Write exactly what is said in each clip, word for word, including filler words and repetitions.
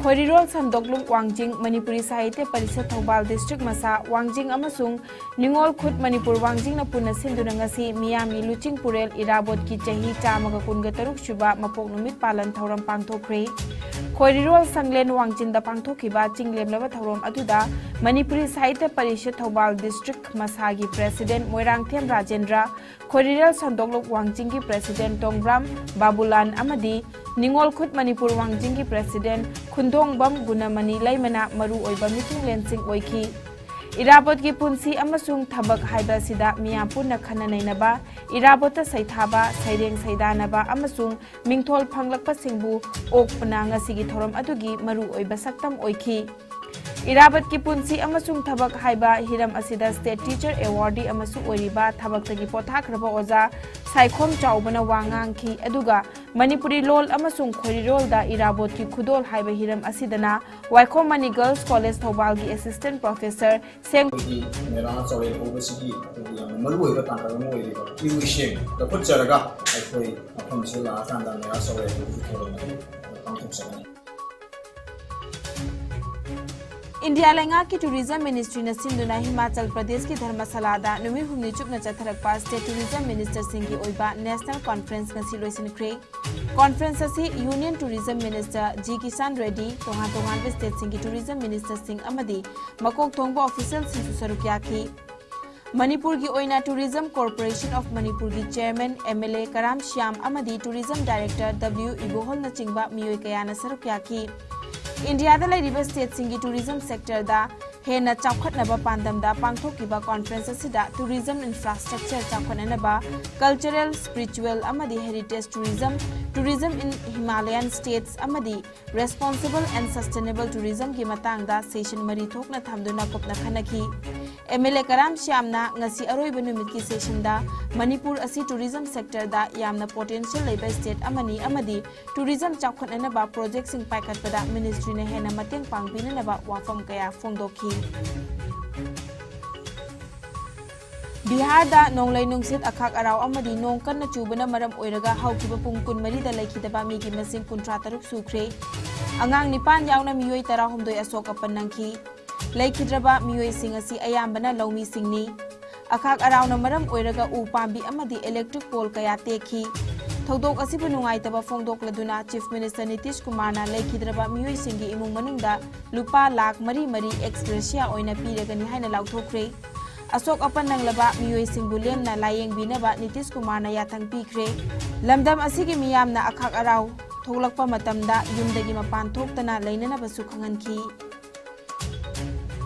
ꯈꯣꯏꯔꯤꯔꯣꯜ ꯁꯟꯗꯣꯛꯂꯨꯞ ꯋꯥꯡꯖꯤꯡ, ꯃꯅꯤꯄꯨꯔꯤ ꯁꯥꯍꯤꯇ꯭ꯌ ꯄꯔꯤꯁꯠ ꯊꯧꯕꯥꯜ ꯗꯤꯁꯇ꯭ꯔꯤꯛ ꯃꯁꯥ ꯋꯥꯡꯖꯤꯡ ꯑꯃꯁꯨꯡ ꯅꯤꯉꯣꯜ ꯈꯨꯠ ꯃꯅꯤꯄꯨꯔ ꯋꯥꯡꯖꯤꯡꯅ ꯄꯨꯟꯅ ꯁꯤꯟꯗꯨꯅ ꯉꯁꯤ ꯃꯤꯌꯥꯝꯒꯤ ꯂꯨꯆꯤꯡ ꯄꯨꯔꯦꯜ ꯏꯔꯥꯕꯣꯠꯀꯤ ꯆꯍꯤ ꯆꯥꯝꯃꯒ ꯀꯨꯟꯒ ꯇꯔꯨꯛ ꯁꯨꯕ ꯃꯄꯣꯛ ꯅꯨꯃꯤꯠ ꯄꯥꯂꯟ ꯊꯧꯔꯝ ꯄꯥꯡꯊꯣꯛꯈ꯭ꯔꯦ꯫ ꯈꯣꯏꯔꯤꯔꯣꯜ ꯁꯪꯂꯦꯟ ꯋꯥꯡꯖꯤꯡꯗ ꯄꯥꯡꯊꯣꯛꯈꯤꯕ ꯆꯤꯡꯂꯦꯝꯂꯕ ꯊꯧꯔꯝ ꯑꯗꯨꯗ ꯃꯅꯤꯄꯨꯔꯤ ꯁꯥꯍꯤꯇ꯭ꯌ ꯄꯔꯤꯁꯠ ꯊꯧꯕꯥꯜ ꯗꯤꯁꯇ꯭ꯔꯤꯛ ꯃꯁꯥꯒꯤ ꯄ꯭ꯔꯦꯁꯤꯗꯦꯟꯠ ꯃꯣꯏꯔꯥꯡꯊꯦꯝ ꯔꯥꯖꯦꯟꯗ꯭ꯔ, ꯈꯣꯏꯔꯤꯔꯦꯜ ꯁꯟꯗꯣꯛꯂꯨꯞ ꯋꯥꯡꯖꯤꯡꯒꯤ ꯄ꯭ꯔꯦꯁꯤꯗꯦꯟꯠ ꯇꯣꯡꯕ꯭ꯔꯥꯝ ꯕꯥꯕꯨꯂꯥꯟ ꯑꯃꯗꯤ ꯅꯤꯉꯣꯜ ꯈꯨꯠ ꯃꯅꯤꯄꯨꯔ ꯋꯥꯡꯖꯤꯡꯒꯤ ꯄ꯭ꯔꯦꯁꯤꯗꯦꯟꯠ ꯈꯨꯟꯗꯣꯡꯕꯝ ꯒꯨꯅꯃꯅꯤ ꯂꯩꯃꯅ ꯃꯔꯨꯑꯣꯏꯕ ꯃꯤꯊꯨꯡꯂꯦꯟꯁꯤꯡ ꯑꯣꯏꯈꯤ꯫ ꯏꯔꯥꯕꯣꯠꯀꯤ ꯄꯨꯟꯁꯤ ꯑꯃꯁꯨꯡ ꯊꯕꯛ ꯍꯥꯏꯕ ꯑꯁꯤꯗ ꯃꯤꯌꯥꯝ ꯄꯨꯟꯅ ꯈꯟꯅ ꯅꯩꯅꯕ, ꯏꯔꯥꯕꯣꯠꯇ ꯁꯩꯊꯥꯕ, ꯁꯩꯔꯦꯡ ꯁꯩꯗꯥꯅꯕ ꯑꯃꯁꯨꯡ ꯃꯤꯡꯊꯣꯜ ꯐꯪꯂꯛꯄꯁꯤꯡꯕꯨ ꯑꯣꯛꯄꯅ ꯉꯁꯤꯒꯤ ꯊꯧꯔꯝ ꯑꯗꯨꯒꯤ ꯃꯔꯨꯑꯣꯏꯕ ꯁꯛꯇꯝ ꯑꯣꯏꯈꯤ꯫ ꯏꯔꯥꯕꯠꯀꯤ ꯄꯨꯟꯁꯤ ꯑꯃꯁꯨꯡ ꯊꯕꯛ ꯍꯥꯏꯕ ꯍꯤꯔꯝ ꯑꯁꯤꯗ State Teacher Awardee ꯑꯃꯁꯨ ꯑꯣꯏꯔꯤꯕ ꯊꯕꯛꯇꯒꯤ ꯄꯣꯊꯥꯈ꯭ꯔꯕ ꯑꯣꯖꯥ ꯁꯥꯏꯈꯣꯝ ꯆꯥꯎꯕꯅ ꯋꯥ ꯉꯥꯡꯈꯤ꯫ ꯑꯗꯨꯒ ꯃꯅꯤꯄꯨꯔꯤ ꯂꯣꯜ ꯑꯃꯁꯨꯡ ꯈꯣꯏꯔꯤꯔꯣꯜꯗ ꯏꯔꯥꯕꯣꯠꯀꯤ ꯈꯨꯗꯣꯜ ꯍꯥꯏꯕ ꯍꯤꯔꯝ ꯑꯁꯤꯗꯅ ꯋꯥꯏꯈꯣꯝ ꯃꯅꯤ Girls College ꯊꯧꯕꯥꯜꯒꯤ Assistant Professor ꯁꯦꯡ ꯑꯩꯈꯣꯏꯒꯤ ꯃꯦꯔꯥ ꯆꯥꯎꯔꯦꯜ ꯍꯧꯕꯁꯤꯒꯤ ꯑꯩꯈꯣꯏꯒꯤ ꯌꯥꯝꯅ ꯃꯔꯨꯑꯣꯏꯕ ꯇꯥꯡꯀꯛ ꯑꯃ ꯑꯣꯏꯔꯤꯕ ꯏꯍꯨ ꯏꯁꯤꯡ ꯂꯧꯈꯠꯆꯔꯒ ꯑꯩꯈꯣꯏ ꯃꯐꯝꯁꯤꯗ ꯂꯥꯛꯑꯀꯥꯟꯗ ꯃꯦꯔꯥ ꯆꯥꯎꯔꯦꯜ ꯍꯧꯕꯒꯤ ꯊꯧꯔꯝ ꯑꯗꯨ ꯄꯥꯡꯊꯣꯛꯆꯒꯅꯤ꯫ ꯏꯟꯗꯤꯌꯥ ꯂꯩꯉꯥꯛꯀꯤ Tourism Ministryꯅ ꯁꯤꯟꯗꯨꯅ ꯍꯤꯃꯥꯆꯜ ꯄ꯭ꯔꯗꯦꯁꯀꯤ ꯙꯔꯃꯁꯥꯂꯥꯗ ꯅꯨꯃꯤꯠ ꯍꯨꯝꯅꯤ ꯆꯨꯞꯅ ꯆꯠꯊꯔꯛꯄ State Tourism Ministerꯁꯤꯡꯒꯤ ꯑꯣꯏꯕ National Conference ꯉꯁꯤ ꯂꯣꯏꯁꯤꯟꯈ꯭ꯔꯦ꯫ Conference ꯑꯁꯤ Union Tourism Minister G Kisan ready, ꯇꯣꯉꯥꯟ ꯇꯣꯉꯥꯟꯕ stateꯁꯤꯡꯒꯤ Tourism Ministerꯁꯤꯡ ꯑꯃꯗꯤ ꯃꯀꯣꯛ ꯊꯣꯡꯕ officialꯁꯤꯡꯁꯨ ꯁꯔꯨꯛ ꯌꯥꯈꯤ꯫ ꯃꯅꯤꯄꯨꯔꯒꯤ ꯑꯣꯏꯅ Tourism Corporation of ꯃꯅꯤꯄꯨꯔꯒꯤ Chairman MLA ꯀꯔꯥꯝ ꯁ꯭ꯌꯥꯝ ꯑꯃꯗꯤ Tourism Director W ꯏꯕꯣꯍꯜꯅꯆꯤꯡꯕ ꯃꯤꯑꯣꯏ ꯀꯌꯥꯅ ꯁꯔꯨꯛ ꯌꯥꯈꯤ꯫ ꯏꯟꯗꯤꯌꯥꯗ ꯂꯩꯔꯤꯕ stateꯁꯤꯡꯒꯤ tourism sectorꯗ ꯍꯦꯟꯅ ꯆꯥꯎꯈꯠꯅꯕ ꯄꯥꯟꯗꯝꯗ ꯄꯥꯡꯊꯣꯛꯈꯤꯕ conference ꯑꯁꯤꯗ tourism infrastructure ꯆꯥꯎꯈꯠꯅꯅꯕ, cultural, spiritual ꯑꯃꯗꯤ heritage tourism, tourism in Himalayan states ꯑꯃꯗꯤ Responsible and Sustainable Tourismꯒꯤ ꯃꯇꯥꯡꯗ session ꯃꯔꯤ ꯊꯣꯛꯅ ꯊꯝꯗꯨꯅ ꯀꯨꯞꯅ ꯈꯟꯅꯈꯤ꯫ MLA ꯀꯔꯥꯝ ꯁ꯭ꯌꯥꯝꯅ ꯉꯁꯤ ꯑꯔꯣꯏꯕ ꯅꯨꯃꯤꯠꯀꯤ sessionꯗ ꯃꯅꯤꯄꯨꯔ ꯑꯁꯤ tourism sectorꯗ ꯌꯥꯝꯅ potential ꯂꯩꯕ state ꯑꯃꯅꯤ ꯑꯃꯗꯤ tourism ꯆꯥꯎꯈꯠꯅꯅꯕ projectꯁꯤꯡ ꯄꯥꯏꯈꯠꯄꯗ ministryꯅ ꯍꯦꯟꯅ ꯃꯇꯦꯡ ꯄꯥꯡꯕꯤꯅꯅꯕ ꯋꯥꯐꯝ ꯀꯌꯥ ꯐꯣꯡꯗꯣꯛꯈꯤ꯫ ꯕꯤꯍꯥꯔꯗ ꯅꯣꯡꯂꯩ ꯅꯨꯡꯁꯤꯠ, ꯑꯈꯥꯛ ꯑꯔꯥꯎ ꯑꯃꯗꯤ ꯅꯣꯡ ꯀꯟꯅ ꯆꯨꯕꯅ ꯃꯔꯝ ꯑꯣꯏꯔꯒ ꯍꯧꯈꯤꯕ ꯄꯨꯡ ꯀꯨꯟꯃꯔꯤꯗ ꯂꯩꯈꯤꯗꯕ ꯃꯤꯒꯤ ꯃꯁꯤꯡ ꯀꯨꯟꯊ꯭ꯔꯥ ꯇꯔꯨꯛ ꯁꯨꯈ꯭ꯔꯦ꯫ ꯑꯉꯥꯡ ꯅꯤꯄꯥꯟ ꯌꯥꯎꯅ ꯃꯤꯑꯣꯏ ꯇꯔꯥꯍꯨꯝꯗꯣꯏ ꯑꯁꯣꯛ ꯑꯄꯟ ꯅꯪꯈꯤ꯫ ꯂꯩꯈꯤꯗ꯭ꯔꯕ ꯃꯤꯑꯣꯏꯁꯤꯡ ꯑꯁꯤ ꯑꯌꯥꯝꯕꯅ ꯂꯧꯃꯤꯁꯤꯡꯅꯤ꯫ ꯑꯈꯥꯛ ꯑꯔꯥꯎꯅ ꯃꯔꯝ ꯑꯣꯏꯔꯒ ꯎ ꯄꯥꯝꯕꯤ ꯑꯃꯗꯤ electric pole ꯀꯌꯥ ꯇꯦꯛꯈꯤ꯫ ꯊꯧꯗꯣꯛ ꯑꯁꯤꯕꯨ ꯅꯨꯡꯉꯥꯏꯇꯕ ꯐꯣꯡꯗꯣꯛꯂꯗꯨꯅ Chief Minister ꯅꯤꯇꯤꯁ ꯀꯨꯃꯥꯔꯅ ꯂꯩꯈꯤꯗ꯭ꯔꯕ ꯃꯤꯑꯣꯏꯁꯤꯡꯒꯤ ꯏꯃꯨꯡ ꯃꯅꯨꯡꯗ ꯂꯨꯄꯥ ꯂꯥꯈ ꯃꯔꯤ ꯃꯔꯤ ex gratia ꯑꯣꯏꯅ ꯄꯤꯔꯒꯅꯤ ꯍꯥꯏꯅ ꯂꯥꯎꯊꯣꯛꯈ꯭ꯔꯦ꯫ ꯑꯁꯣꯛ ꯑꯄꯟ ꯅꯪꯂꯕ ꯃꯤꯑꯣꯏꯁꯤꯡꯕꯨ ꯂꯦꯝꯅ ꯂꯥꯌꯦꯡꯕꯤꯅꯕ ꯅꯤꯇꯤꯁ ꯀꯨꯃꯥꯔꯅ ꯌꯥꯊꯪ ꯄꯤꯈ꯭ꯔꯦ꯫ ꯂꯝꯗꯝ ꯑꯁꯤꯒꯤ ꯃꯤꯌꯥꯝꯅ ꯑꯈꯥꯛ ꯑꯔꯥꯎ ꯊꯣꯛꯂꯛꯄ ꯃꯇꯝꯗ ꯌꯨꯝꯗꯒꯤ ꯃꯄꯥꯟ ꯊꯣꯛꯇꯅ ꯂꯩꯅꯅꯕꯁꯨ ꯈꯪꯍꯟꯈꯤ꯫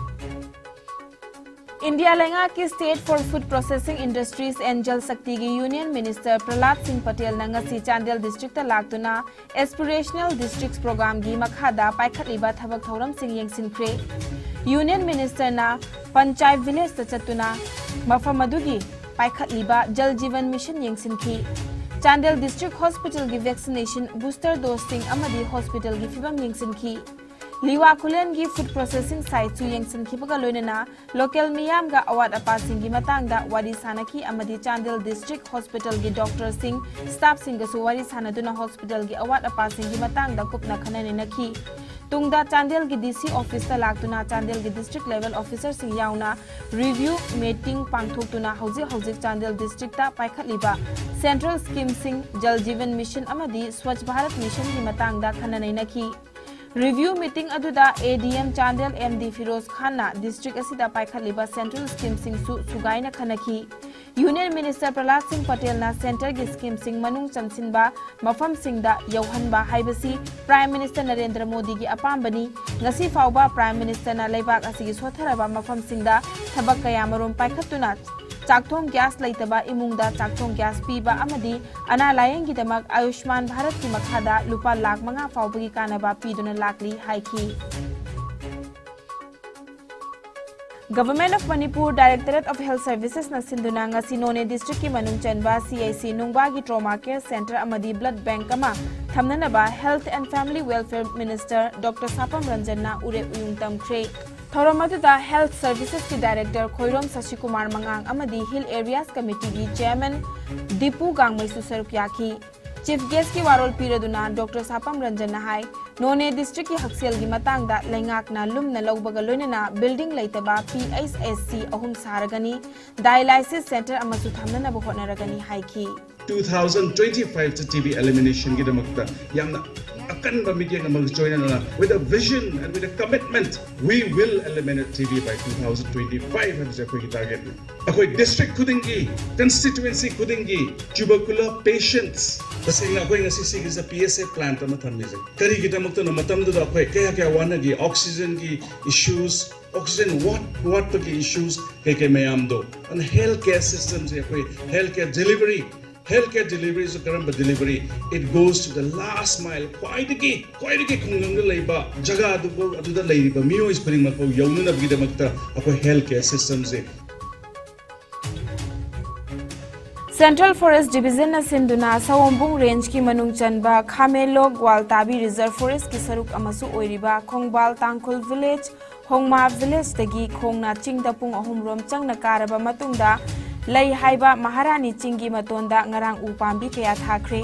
ꯏꯟꯗꯤꯌꯥ ꯂꯩꯉꯥꯛꯀꯤ State for Food Processing Industries and Jal Shaktiꯒꯤ Union Minister ꯄ꯭ꯔꯍꯂꯥꯗ ꯁꯤꯡ ꯄꯇꯦꯜꯅ ꯉꯁꯤ ꯆꯥꯟꯗꯦꯜ districtꯇ ꯂꯥꯛꯇꯨꯅ Aspirational Districts Programꯒꯤ ꯃꯈꯥꯗ ꯄꯥꯏꯈꯠꯂꯤꯕ ꯊꯕꯛ ꯊꯧꯔꯝꯁꯤꯡ ꯌꯦꯡꯁꯤꯟꯈ꯭ꯔꯦ꯫ Union Ministerꯅ Panchayat Villageꯇ ꯆꯠꯇꯨꯅ ꯃꯐꯝ ꯑꯗꯨꯒꯤ ꯄꯥꯏꯈꯠꯂꯤꯕ Jal Jeevan Mission ꯌꯦꯡꯁꯤꯟꯈꯤ꯫ ꯆꯥꯟꯗꯦꯜ District Hospitalꯒꯤ vaccination, booster doseꯁꯤꯡ ꯑꯃꯗꯤ hospitalꯒꯤ ꯐꯤꯚꯝ ꯌꯦꯡꯁꯤꯟꯈꯤ꯫ ꯂꯤꯋꯥ ꯈꯨꯂꯦꯟꯒꯤ food processing siteꯁꯨ ꯌꯦꯡꯁꯤꯟꯈꯤꯕꯒ ꯂꯣꯏꯅꯅ local ꯃꯤꯌꯥꯝꯒ ꯑꯋꯥꯠ ꯑꯄꯥꯁꯤꯡꯒꯤ ꯃꯇꯥꯡꯗ ꯋꯥꯔꯤ ꯁꯥꯅꯈꯤ ꯑꯃꯗꯤ ꯆꯥꯟꯗꯦꯜ District Hospitalꯒꯤ doctorꯁꯤꯡ, staffꯁꯤꯡꯒꯁꯨ ꯋꯥꯔꯤ ꯁꯥꯅꯗꯨꯅ hospitalꯒꯤ ꯑꯋꯥꯠ ꯑꯄꯥꯁꯤꯡꯒꯤ ꯃꯇꯥꯡꯗ ꯀꯨꯞꯅ ꯈꯟꯅ ꯅꯩꯅꯈꯤ꯫ ꯇꯨꯡꯗ ꯆꯥꯟꯗꯦꯜꯒꯤ DC officeꯇ ꯂꯥꯛꯇꯨꯅ ꯆꯥꯟꯗꯦꯜꯒꯤ district level officerꯁꯤꯡ ꯌꯥꯎꯅ review meeting ꯄꯥꯡꯊꯣꯛꯇꯨꯅ ꯍꯧꯖꯤꯛ ꯍꯧꯖꯤꯛ Chandel districtꯇ ꯄꯥꯏꯈꯠꯂꯤꯕ central schemeꯁꯤꯡ, Jal Jeevan Mission ꯑꯃꯗꯤ Swachh Bharat Missionꯒꯤ ꯃꯇꯥꯡꯗ ꯈꯟꯅ ꯅꯩꯅꯈꯤ꯫ Review meeting ꯑꯗꯨꯗ ADM ꯆꯥꯟꯗꯦꯜ MD ꯐꯤꯔꯣꯖ ꯈꯥꯟꯅ district ꯑꯁꯤꯗ ꯄꯥꯏꯈꯠꯂꯤꯕ central schemeꯁꯤꯡꯁꯨ ꯁꯨꯒꯥꯏꯅ ꯈꯟꯅꯈꯤ꯫ Union Minister ꯄ꯭ꯔꯍꯂꯥꯗ ꯁꯤꯡ ꯄꯇꯦꯜꯅ centreꯒꯤ schemeꯁꯤꯡ ꯃꯅꯨꯡ ꯆꯟꯁꯤꯟꯕ ꯃꯐꯝꯁꯤꯡꯗ ꯌꯧꯍꯟꯕ ꯍꯥꯏꯕꯁꯤ Prime Minister ꯅꯔꯦꯟꯗ꯭ꯔ ꯃꯣꯗꯤꯒꯤ ꯑꯄꯥꯝꯕꯅꯤ꯫ ꯉꯁꯤ ꯐꯥꯎꯕ Prime Ministerꯅ ꯂꯩꯕꯥꯛ ꯑꯁꯤꯒꯤ ꯁꯣꯠꯊꯔꯕ ꯃꯐꯝꯁꯤꯡꯗ ꯊꯕꯛ ꯀꯌꯥꯃꯔꯨꯝ ꯄꯥꯏꯈꯠꯇꯨꯅ ꯆꯥꯛꯊꯣꯡ gas ꯂꯩꯇꯕ ꯏꯃꯨꯡꯗ ꯆꯥꯛꯊꯣꯡ gas ꯄꯤꯕ ꯑꯃꯗꯤ ꯑꯅꯥ ꯂꯥꯌꯦꯡꯒꯤꯗꯃꯛ ꯑꯌꯨꯁꯃꯥꯟ ꯚꯥꯔꯠꯀꯤ ꯃꯈꯥꯗ ꯂꯨꯄꯥ ꯂꯥꯈ ꯃꯉꯥ ꯐꯥꯎꯕꯒꯤ ꯀꯥꯟꯅꯕ ꯄꯤꯗꯨꯅ ꯂꯥꯛꯂꯤ ꯍꯥꯏꯈꯤ꯫ Government of Manipur Directorate of Health Servicesꯅ ꯁꯤꯟꯗꯨꯅ ꯉꯁꯤ ꯅꯣꯅꯦ districtꯀꯤ ꯃꯅꯨꯡ ꯆꯟꯕ CHC ꯅꯨꯡꯕꯥꯒꯤ trauma care centre ꯑꯃꯗꯤ blood bank ꯑꯃ ꯊꯝꯅꯅꯕ Health and Family Welfare Minister Doctor ꯁꯥꯄꯝ ꯔꯟꯖꯟꯅ ꯎꯔꯦꯞ ꯎꯌꯨꯡ ꯇꯝꯈ꯭ꯔꯦ꯫ ꯊꯧꯔꯝ ꯑꯗꯨꯗ Health Servicesꯀꯤ Director ꯈꯣꯏꯔꯣꯝ ꯁꯁꯤꯀꯨꯃꯥꯔ ꯃꯉꯥꯡ ꯑꯃꯗꯤ Hill Areas Committeeꯒꯤ Chairman ꯗꯤꯄꯨ ꯒꯥꯡꯃꯩꯁꯨ ꯁꯔꯨꯛ ꯌꯥꯈꯤ꯫ Chief Guest ꯀꯤ ꯋꯥꯔꯣꯜ ꯄꯤꯔꯗꯨꯅ Doctor ꯁꯥꯄꯝ ꯔꯟꯖꯟꯅ ꯍꯥꯏ, ꯅꯣꯅꯦ district ꯀꯤ ꯍꯛꯁꯦꯜꯒꯤ ꯃꯇꯥꯡꯗ ꯂꯩꯉꯥꯛꯅ ꯂꯨꯝꯅ ꯂꯧꯕꯒ ꯂꯣꯏꯅꯅ building ꯂꯩꯇꯕ P H S C ꯑꯍꯨꯝ ꯁꯥꯔꯒꯅꯤ, dialysis center ꯑꯃꯁꯨ ꯊꯝꯅꯅꯕ ꯍꯣꯠꯅꯔꯒꯅꯤ ꯍꯥꯏꯈꯤ꯫ two thousand twenty-five ꯇ T B elimination ꯒꯤꯗꯃꯛꯇ ꯌꯥꯝꯅ ꯑꯀꯟꯕ ꯃꯤꯠꯌꯦꯡ ꯑꯃꯒ ꯆꯣꯏꯅꯅ, with a vision and with a commitment, we will eliminate T B by two thousand twenty-five ꯍꯥꯏꯕꯁꯦ ꯑꯩꯈꯣꯏꯒꯤ target ꯅꯤ꯫ ꯑꯩꯈꯣꯏ district ꯈꯨꯗꯤꯡꯒꯤ, constituency ꯈꯨꯗꯤꯡꯒꯤ tubercular patients, ꯇꯁꯦꯡꯅ ꯑꯩꯈꯣꯏ ꯉꯁꯤ ꯁꯤꯒꯤꯁꯦ P S A plant ꯑꯃ ꯊꯝꯃꯤꯁꯦ ꯀꯔꯤꯒꯤꯗꯃꯛꯇꯅꯣ? ꯃꯇꯝꯗꯨꯗ ꯑꯩꯈꯣꯏ ꯀꯌꯥ ꯀꯌꯥ ꯋꯥꯅꯒꯤ, oxygen ꯒꯤ issues, oxygen ꯋꯥꯠ ꯋꯥꯠꯄꯒꯤ issues ꯀꯩ ꯀꯩ ꯃꯌꯥꯝꯗꯣ꯫ ꯑꯗꯨꯅ health care system ꯁꯦ ꯑꯩꯈꯣꯏ health care delivery, health care delivery ꯁꯨ ꯀꯔꯝꯕ delivery? It goes to the last mile, ꯈ꯭ꯋꯥꯏꯗꯒꯤ ꯈ꯭ꯋꯥꯏꯗꯒꯤ ꯈꯨꯡꯒꯪꯗ ꯂꯩꯕ ꯖꯒꯥꯗꯨꯕꯨ, ꯑꯗꯨꯗ ꯂꯩꯔꯤꯕ ꯃꯤꯑꯣꯏ ꯈꯨꯗꯤꯡꯃꯛꯄꯨ ꯌꯧꯅꯅꯕꯒꯤꯗꯃꯛꯇ ꯑꯩꯈꯣꯏ health care system ꯁꯦ Central Forest Division ꯅ ꯁꯤꯟꯗꯨꯅ ꯁꯑꯣꯝꯕꯨꯡ range ꯀꯤ ꯃꯅꯨꯡ ꯆꯟꯕ ꯈꯥꯃꯦꯟꯂꯣꯛ ꯒ꯭ꯋꯥꯜꯇꯥꯕꯤ Reserve Forest ꯀꯤ ꯁꯔꯨꯛ ꯑꯃꯁꯨ ꯑꯣꯏꯔꯤꯕ ꯈꯣꯡꯕꯥꯜ ꯇꯥꯡꯈꯨꯜ village, ꯍꯣꯡꯃꯥ village ꯇꯒꯤ ꯈꯣꯡꯅ ꯆꯤꯡꯗ ꯄꯨꯡ ꯑꯍꯨꯝ ꯔꯣꯝ ꯆꯪꯅ ꯀꯥꯔꯕ ꯃꯇꯨꯡꯗ ꯂꯩ ꯍꯥꯏꯕ ꯃꯍꯥꯔꯥꯅꯤ ꯆꯤꯡꯒꯤ ꯃꯇꯣꯟꯗ ꯉꯔꯥꯡ ꯎ ꯄꯥꯝꯕꯤ ꯀꯌꯥ ꯊꯥꯈ꯭ꯔꯦ꯫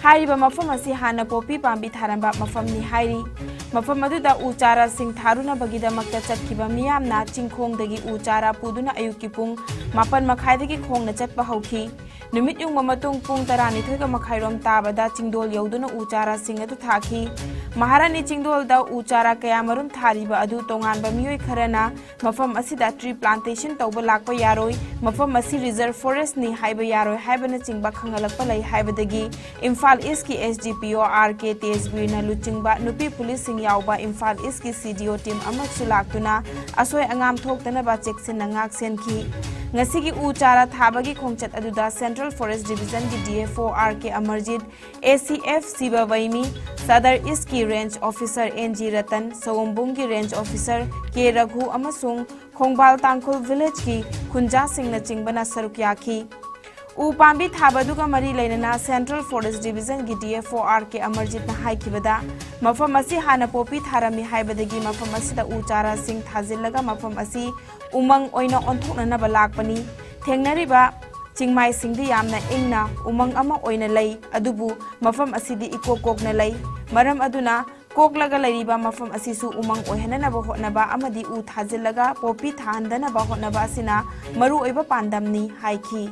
ꯍꯥꯏꯔꯤꯕ ꯃꯐꯝ ꯑꯁꯤ ꯍꯥꯟꯅ ꯄꯣꯄꯤ ꯄꯥꯝꯕꯤ ꯊꯥꯔꯝꯕ ꯃꯐꯝꯅꯤ ꯍꯥꯏꯔꯤ꯫ ꯃꯐꯝ ꯑꯗꯨꯗ ꯎ ꯆꯥꯔꯥꯁꯤꯡ ꯊꯥꯔꯨꯅꯕꯒꯤꯗꯃꯛꯇ ꯆꯠꯈꯤꯕ ꯃꯤꯌꯥꯝꯅ ꯆꯤꯡꯈꯣꯡꯗꯒꯤ ꯎ ꯆꯥꯔꯥ ꯄꯨꯗꯨꯅ ꯑꯌꯨꯛꯀꯤ ꯄꯨꯡ ꯃꯥꯄꯟ ꯃꯈꯥꯏꯗꯒꯤ ꯈꯣꯡꯅ ꯆꯠꯄ ꯍꯧꯈꯤ꯫ ꯅꯨꯃꯤꯠ ꯌꯨꯡꯕ ꯃꯇꯨꯡ ꯄꯨꯡ ꯇꯔꯥꯅꯤꯊꯣꯏꯒ ꯃꯈꯥꯏꯔꯣꯝ ꯇꯥꯕꯗ ꯆꯤꯡꯗꯣꯜ ꯌꯧꯗꯨꯅ ꯎ ꯆꯥꯔꯥꯁꯤꯡ ꯑꯗꯨ ꯊꯥꯈꯤ꯫ ꯃꯍꯥꯔꯥꯅꯤ ꯆꯤꯡꯗꯣꯜꯗ ꯎ ꯆꯥꯔꯥ ꯀꯌꯥꯃꯔꯨꯝ ꯊꯥꯔꯤꯕ ꯑꯗꯨ ꯇꯣꯉꯥꯟꯕ ꯃꯤꯑꯣꯏ ꯈꯔꯅ ꯃꯐꯝ ꯑꯁꯤꯗ tree plantation ꯇꯧꯕ ꯂꯥꯛꯄ ꯌꯥꯔꯣꯏ, ꯃꯐꯝ ꯑꯁꯤ Reserve Forest ꯅꯤ ꯍꯥꯏꯕ ꯌꯥꯔꯣꯏ ꯍꯥꯏꯕꯅꯆꯤꯡꯕ ꯈꯪꯍꯜꯂꯛꯄ ꯂꯩ ꯍꯥꯏꯕꯗꯒꯤ ꯏꯝꯐꯥꯜ East ꯀꯤ S D P O R K ꯇꯦꯖꯕꯤꯔꯅ ꯂꯨꯆꯤꯡꯕ ꯅꯨꯄꯤ ꯄꯨꯂꯤꯁꯁꯤꯡ ꯌꯥꯎꯕ ꯏꯝꯐꯥꯜ East ꯀꯤ C D O team ꯑꯃꯁꯨ ꯂꯥꯛꯇꯨꯅ ꯑꯁꯣꯏ ꯑꯉꯥꯝ ꯊꯣꯛꯇꯅꯕ ꯆꯦꯛꯁꯤꯟꯅ ꯉꯥꯛ ꯁꯦꯟꯈꯤ꯫ ꯉꯁꯤꯒꯤ ꯎ ꯆꯥꯔꯥ ꯊꯥꯕꯒꯤ ꯈꯣꯡꯆꯠ ꯑꯗꯨꯗ Central Forest Division ꯒꯤ D F O R K Amarjeet, A C F ꯁꯤꯕꯚꯩꯃꯤ, Sadar East ꯀꯤ Range Officer N G Ratan, ꯁꯑꯣꯝꯕꯨꯡꯒꯤ Range Officer K ꯔꯘꯨ ꯑꯃꯁꯨꯡ ꯈꯣꯡꯕꯥꯜ ꯇꯥꯡꯈꯨꯜ village ꯀꯤ ꯈꯨꯟꯖꯥꯁꯤꯡꯅꯆꯤꯡꯕꯅ ꯁꯔꯨꯛ ꯌꯥꯈꯤ꯫ ꯎ ꯄꯥꯝꯕꯤ ꯊꯥꯕꯗꯨꯒ ꯃꯔꯤ ꯂꯩꯅꯅ Central Forest Division ꯒꯤ D F O R K ꯑꯃꯔꯖꯤꯠꯅ ꯍꯥꯏꯈꯤꯕꯗ, ꯃꯐꯝ ꯑꯁꯤ ꯍꯥꯟꯅ ꯄꯣꯄꯤ ꯊꯥꯔꯝꯃꯤ ꯍꯥꯏꯕꯗꯒꯤ ꯃꯐꯝ ꯑꯁꯤꯗ ꯎ ꯆꯥꯔꯥꯁꯤꯡ ꯊꯥꯖꯤꯜꯂꯒ ꯃꯐꯝ ꯑꯁꯤ ꯎꯃꯪ ꯑꯣꯏꯅ ꯑꯣꯟꯊꯣꯛꯅꯅꯕ ꯂꯥꯛꯄꯅꯤ꯫ ꯊꯦꯡꯅꯔꯤꯕ ꯆꯤꯡꯃꯥꯏꯁꯤꯡꯗꯤ ꯌꯥꯝꯅ ꯏꯪꯅ ꯎꯃꯪ ꯑꯃ ꯑꯣꯏꯅ ꯂꯩ, ꯑꯗꯨꯕꯨ ꯃꯐꯝ ꯑꯁꯤꯗꯤ ꯏꯀꯣꯛ ꯀꯣꯛꯅ ꯂꯩ꯫ ꯃꯔꯝ ꯑꯗꯨꯅ ꯀꯣꯛꯂꯒ ꯂꯩꯔꯤꯕ ꯃꯐꯝ ꯑꯁꯤꯁꯨ ꯎꯃꯪ ꯑꯣꯏꯍꯟꯅꯅꯕ ꯍꯣꯠꯅꯕ ꯑꯃꯗꯤ ꯎ ꯊꯥꯖꯤꯜꯂꯒ ꯄꯣꯄꯤ ꯊꯥꯍꯟꯗꯅꯕ ꯍꯣꯠꯅꯕ ꯑꯁꯤꯅ ꯃꯔꯨꯑꯣꯏꯕ ꯄꯥꯟꯗꯝꯅꯤ ꯍꯥꯏꯈꯤ꯫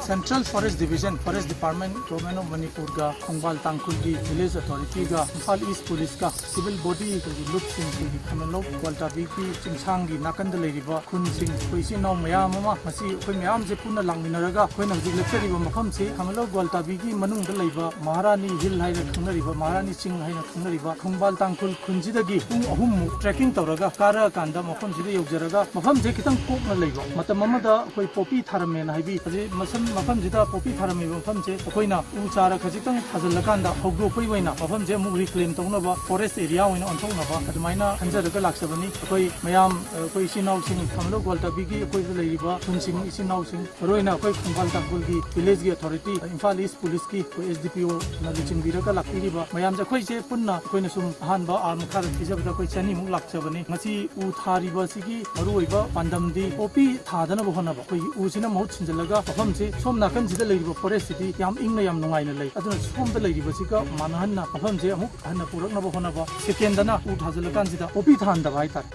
Central Forest Division, Forest Department, Government of ꯃꯅꯤꯄꯨꯔꯒ ꯈꯣꯡꯕꯥꯜ ꯇꯥꯡꯈꯨꯜꯒꯤ village authorityꯒ ꯏꯝꯐꯥꯜ ꯏꯁ ꯄꯨꯂꯤꯁꯀ civil body ꯑꯩꯈꯣꯏꯒꯤ ꯂꯨꯞꯁꯤꯡ ꯑꯩꯈꯣꯏꯒꯤ ꯈꯥꯃꯦꯟꯂꯧ ꯒ꯭ꯋꯥꯜꯇꯥꯕꯤꯒꯤ ꯆꯤꯡꯁꯥꯡꯒꯤ ꯅꯥꯀꯟꯗ ꯂꯩꯔꯤꯕ ꯈꯨꯟꯁꯤꯡ ꯑꯩꯈꯣꯏ ꯏꯆꯤꯟ ꯏꯅꯥꯎ ꯃꯌꯥꯝ ꯑꯃ ꯉꯁꯤ ꯑꯩꯈꯣꯏ ꯃꯌꯥꯝꯁꯦ ꯄꯨꯟꯅ ꯂꯥꯛꯃꯤꯟꯅꯔꯒ ꯑꯩꯈꯣꯏꯅ ꯍꯧꯖꯤꯛ ꯂꯦꯞꯆꯔꯤꯕ ꯃꯐꯝꯁꯤ ꯈꯥꯃꯦꯟꯂꯧ ꯒ꯭ꯋꯥꯜꯇꯥꯕꯤꯒꯤ ꯃꯅꯨꯡꯗ ꯂꯩꯕ ꯃꯍꯥꯔꯥꯅꯤ ꯍꯤꯜ ꯍꯥꯏꯅ ꯈꯪꯅꯔꯤꯕ ꯃꯍꯥꯔꯥꯅꯤ ꯆꯤꯡ ꯍꯥꯏꯅ ꯈꯪꯅꯔꯤꯕ ꯈꯣꯡꯕꯥꯜ ꯇꯥꯡꯈꯨꯜ ꯈꯨꯟꯁꯤꯗꯒꯤ ꯄꯨꯡ ꯑꯍꯨꯝꯃꯨꯛ trekking ꯇꯧꯔꯒ ꯀꯥꯔꯛꯑꯀꯥꯟꯗ ꯃꯐꯝꯁꯤꯗ ꯌꯧꯖꯔꯒ ꯃꯐꯝꯁꯦ ꯈꯤꯇꯪ ꯀꯣꯛꯅ ꯂꯩꯕ ꯃꯇꯝ ꯑꯃꯗ ꯑꯩꯈꯣꯏ ꯄꯣꯄꯤ ꯊꯥꯔꯝꯃꯦꯅ ꯍꯥꯏꯕꯤ꯫ ꯍꯧꯖꯤꯛ ꯃꯁꯝ ꯃꯐꯝꯁꯤꯗ ꯄꯣꯄꯤ ꯊꯥꯔꯝꯃꯤꯕ ꯃꯐꯝꯁꯦ ꯑꯩꯈꯣꯏꯅ ꯎ ꯆꯥꯔ ꯈꯖꯤꯛꯇꯪ ꯊꯥꯖꯤꯜꯂꯀꯥꯟꯗ ꯍꯧꯗꯣꯛꯄꯒꯤ ꯑꯣꯏꯅ ꯃꯐꯝꯁꯦ ꯑꯃꯨꯛ reclaim ꯇꯧꯅꯕ forest area ꯑꯣꯏꯅ ꯑꯣꯟꯊꯣꯛꯅꯕ ꯑꯗꯨꯃꯥꯏꯅ ꯈꯟꯖꯔꯒ ꯂꯥꯛꯆꯕꯅꯤ꯫ ꯑꯩꯈꯣꯏ ꯃꯌꯥꯝ ꯑꯩꯈꯣꯏ ꯏꯆꯤꯟ ꯏꯅꯥꯎꯁꯤꯡ ꯈꯥꯃꯦꯟꯂꯧ ꯒ꯭ꯋꯥꯜꯇꯥꯕꯤꯒꯤ ꯑꯩꯈꯣꯏꯗ ꯂꯩꯔꯤꯕ ꯈꯨꯟꯁꯤꯡ ꯏꯆꯤꯟ ꯏꯅꯥꯎꯁꯤꯡ ꯃꯔꯨꯑꯣꯏꯅ ꯑꯩꯈꯣꯏ ꯈꯣꯡꯕꯥꯜ ꯇꯥꯡꯈꯨꯜꯒꯤ villageꯀꯤ authority, ꯏꯝꯐꯥꯜ ꯏꯁ ꯄꯨꯂꯤꯁꯀꯤ ꯑꯩꯈꯣꯏ SDPOꯅ ꯂꯨꯆꯤꯡꯕꯤꯔꯒ ꯂꯥꯛꯄꯤꯔꯤꯕ ꯃꯌꯥꯝꯁꯦ ꯑꯩꯈꯣꯏꯁꯦ ꯄꯨꯟꯅ ꯑꯩꯈꯣꯏꯅ ꯁꯨꯝ ꯑꯍꯥꯟꯕ ꯑꯥ ꯃꯈꯥꯗ ꯊꯤꯖꯕꯗ ꯑꯩꯈꯣꯏ ꯆꯅꯤꯃꯨꯛ ꯂꯥꯛꯆꯕꯅꯤ꯫ ꯉꯁꯤ ꯎ ꯊꯥꯔꯤꯕ ꯑꯁꯤꯒꯤ ꯃꯔꯨꯑꯣꯏꯕ ꯄꯥꯟꯗꯝꯗꯤ ꯄꯣꯄꯤ ꯊꯥꯗꯅꯕ ꯍꯣꯠꯅꯕ꯫ ꯑꯩꯈꯣꯏꯒꯤ ꯎꯁꯤꯅ ꯃꯍꯨꯠ ꯁꯤꯟꯖꯤꯜꯂꯒ ꯃꯐꯝꯁꯤ ꯁꯣꯝ ꯅꯥꯀꯟꯁꯤꯗ ꯂꯩꯔꯤꯕ forestꯁꯤꯗꯤ ꯌꯥꯝ ꯏꯪꯅ ꯌꯥꯝ ꯅꯨꯡꯉꯥꯏꯅ ꯂꯩ꯫ ꯑꯗꯨꯅ ꯁꯣꯝꯗ ꯂꯩꯔꯤꯕꯁꯤꯒ ꯃꯥꯟꯅꯍꯟꯅ ꯃꯐꯝꯁꯦ ꯑꯃꯨꯛ ꯍꯟꯅ ꯄꯨꯔꯛꯅꯕ ꯍꯣꯠꯅꯕ꯫ Secondꯗꯅ ꯎ ꯊꯥꯖꯤꯜꯂꯀꯥꯟꯁꯤꯗ ꯄꯣꯄꯤ ꯊꯥꯍꯟꯗꯕ ꯍꯥꯏꯇꯥꯔꯦ꯫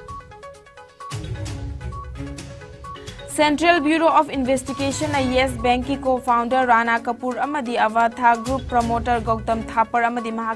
Central Bureau of Investigationꯅ Yes Bankꯀꯤ co-founder ꯔꯥꯅꯥ ꯀꯄꯨꯔ ꯑꯃꯗꯤ ꯑꯚꯥꯊꯥ Group promoter ꯒꯧꯇꯝ ꯊꯥꯄꯔ ꯑꯃꯗꯤ ꯃꯍꯥꯛ